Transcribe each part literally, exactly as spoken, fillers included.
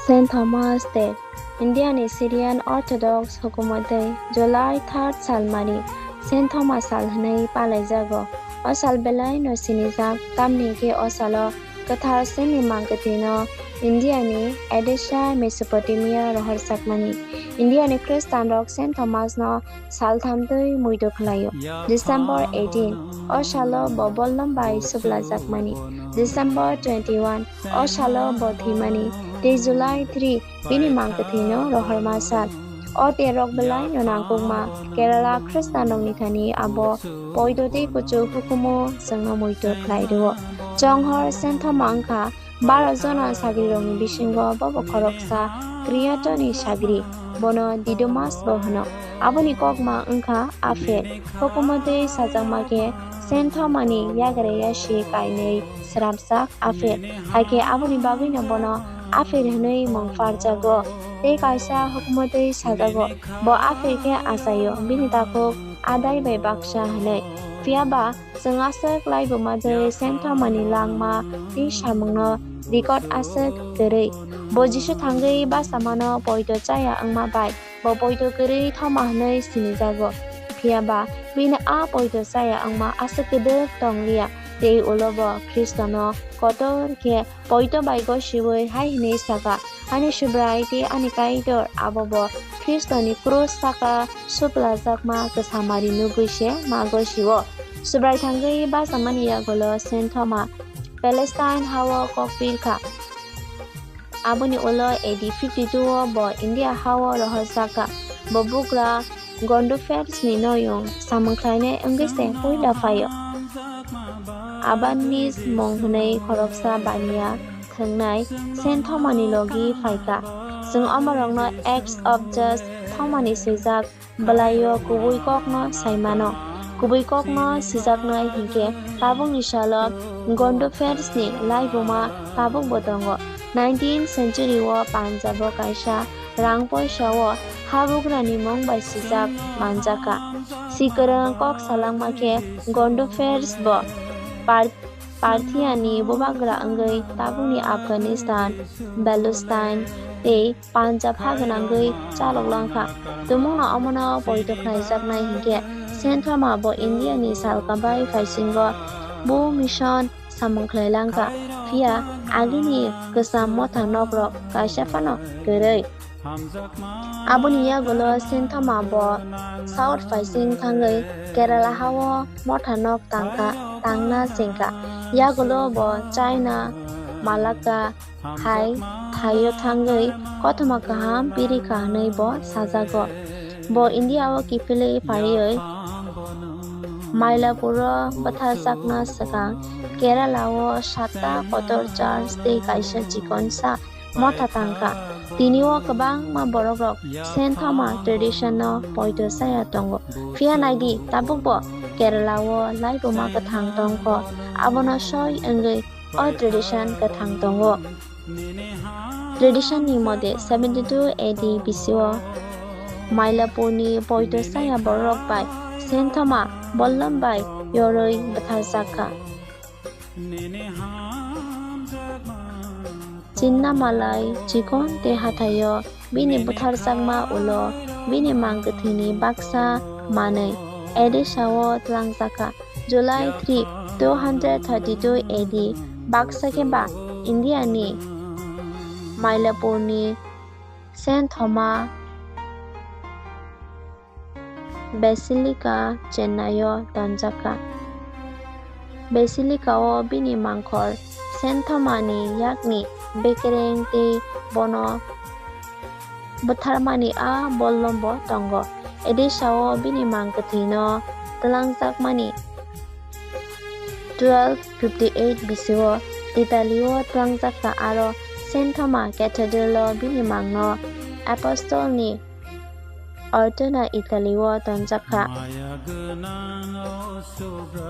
Saint Thomas Day. India ni Syrian Orthodox hukumu twi July third salmani Saint Thomas sal hwnwi palaijago. O sal belai no sinijak, tamni hwnkhe o salo kwthar Saint ni mang kwthwino India ni Edessa, Mesopotamia rohorjakmani. India ni Khristan rok Saint Thomas no saltham twi muitu khlaio. December eighteen, o salo bo bollom bai suplajakmani. December twenty-one, o salo bo thwimani. Tei July three, bini mang kwthwino rohorma sal. O terok belai no nangkukma. Kerala Khristan rokni thani abo poito tei kuchuk hukumu chwngno muitu khlai rwo. Chonghor Saint Thoma wngkha Baro jona sagrirokni bisingo bobo khoroksa Creator ni sagri, bono Didymus bo hwno. Aboni kokma wngkha Aphel. Hukumu twi sajakma khe Saint Thoma ni yagra yasi kainwi srapjak Aphel. Hai khe aboni bagwino bono Aphel hwnwi mung pharjago. Tei kaisa hukumu twi sajago, bo Aphel khe achaio, bini takhuk adai bai baksa hwnwi. Phiya ba, chwng aswk laibuma twi Saint Thoma ni langma tei samungno record aswk kwrwi. Bo Jisu thangwi bachamano poito chaya wngma bai bo poito kwrwi Thoma hwnwi sinijago. Phiya ba, bini a poito chaya wngma aswk kwdwk tong liya, tei ulo bo Khristono kotor khe poito bai gosiwi hai hwnwi saka, "Ani Subrai tei ani Kaitor, abo bo Khristoni krus saka suplajakma kwsamari nugwi se ma gosio." Subrai thangwi bachamani yagulo Saint Thoma Palestine hao kok pirkha. Aboni ulo A D fifty two o bo India hao rohorjakha. Bo bugra Gondophares ni noyung samung khlainai wngwi se puila phaio. Abannis mung hwnwi khoroksa baniya thwngnai Saint Thoma ni logi phaikha. Chwng omorokno Acts of Just Thoma ni swijak bwlaio kubui kokno sai mano. Kubui kokno sijaknai hinkhe tabukni salo Gondophares ni laibuma tabukbo tongo. Nineteenth century o Punjab o kaisa rang poisa o habugrani mung bai swijak manjakha. Sikwrwng kok salangma khe Gondophares bo Par-, Parthiani bubagra wngwi tabukni Afghanistan, Palestine tei Punjab ha gwnangwi chalok langkha. Tumungno omono poito khlaijaknai hinkhe Saint Thoma bo India ni salka bai phaisingo bo mission samung khlai langkha. Phiya agini kwcham motha nokrok kaisa phano kwrwi. Aboni yagulo Saint Thoma bo South phaising thangwi Kerala hao motha nok tangkha, tangna chengkha. Yagulo bo China, Malacca hai thaio thangwi kothoma kaham pirikha hwnwi bo sajago. Bo India o kiphilwi phaiwi Mylapore o bwtharjakna swkang Kerala o satta kotor church tei kaisa chikonsa motha tangkha. Tini o kwbangma borokrok Saint Thoma tradition no poito chaya tongo. Phiya naidi, tabukbo Kerala o laibuma kwthang tongkho. Abono soi wngwi o tradition kwthang tongo. Tradition ni mote seventy two A D bisio Mylapore ni poito chaya borok bai Saint Thoma bollom bai yorwi bwtharjakha. Chinnamalai chikon tei hathaio bini butharjakma ulo bini mang kwthwini baksa manwi Edessa o twlangjakha. July three, two hundred thirty-two A D baksa khe ba India ni Mylapore ni Saint Thoma Basilica Chennai o tonjakha. Basilica o bini mangkhor Saint Thoma ni yakni bekereng tei bono bwtharmani a bollombo tongo. Edessa o bini mang kwthwino twlangjakmani twelve fifty eight bisio Italy o twlangjakha, aro Saint Thoma Cathedral o bini mangno Apostol ni Ortona Italy o tonjakha.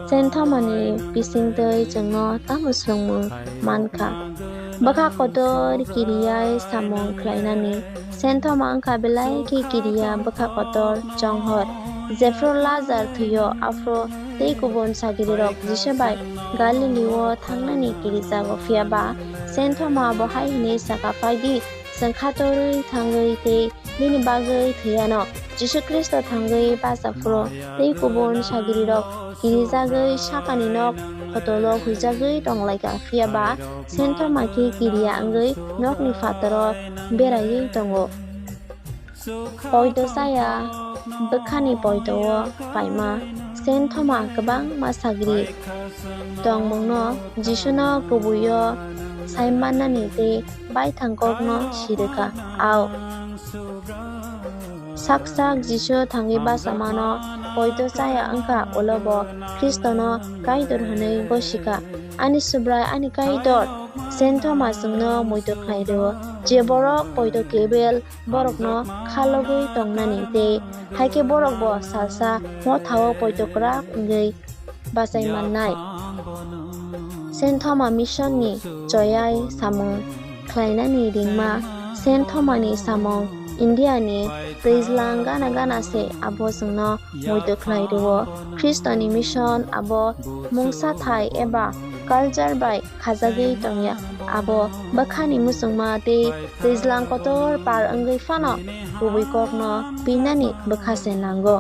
Saint Thoma ni bisingtwi chwngno tamo swrwngmung mankha? Bwkha kotor kiriyai samung khlainani. Saint Thoma wngkha belai khe kiriya bwkha kotor chonghor. Jephru Lazar thwio, aphru tei kubun sagirirok Jisu bai Galili o thangnani kirijago, phiya ba Saint Thoma bo hai hwnwi saka, "Phai di, chwng khatorwi thangwi tei bini bagwi thwi anw. Jisu Khristo thangwi bacha phuru tei kubun sagrirok kirijagwi sakani nok hotolo huijagwi tong lai kha, phiya ba Saint Thoma khe kiriya wngwi nokni phataro beraiwi tongo. Poito chaya bwkhani poito-o phaima Saint Thoma kwbangma sagri tongmungno Jisuno kubui-o saimannani tei baithang kokno sirwkha. Ao sak sak Jisu thangwi bachamano poito chaya wngkha, ulo bo Khristono Kaitor hwnwi gosikha. Ani Subrai, ani Kaitor! Saint Thoma chwngno muitu khlai rw-o, je borok poito kebel borokno khalogwi tongnani tei hai khe borok bo salsa mothao poito kwrak wngwi bachai mannai. Saint Thoma Mission ni choyai samung khlainani ringma Saint Thoma ni samung India ni twijlang gana gana se abo chwngno muitu khlai rw-o. Khristo ni mission abo mungsa thai eba culture bai khajagwi tongya. Abo bwkhani muchungma tei twijlang kotor par wngwi phano kubui kokno pinani bwkha se nango.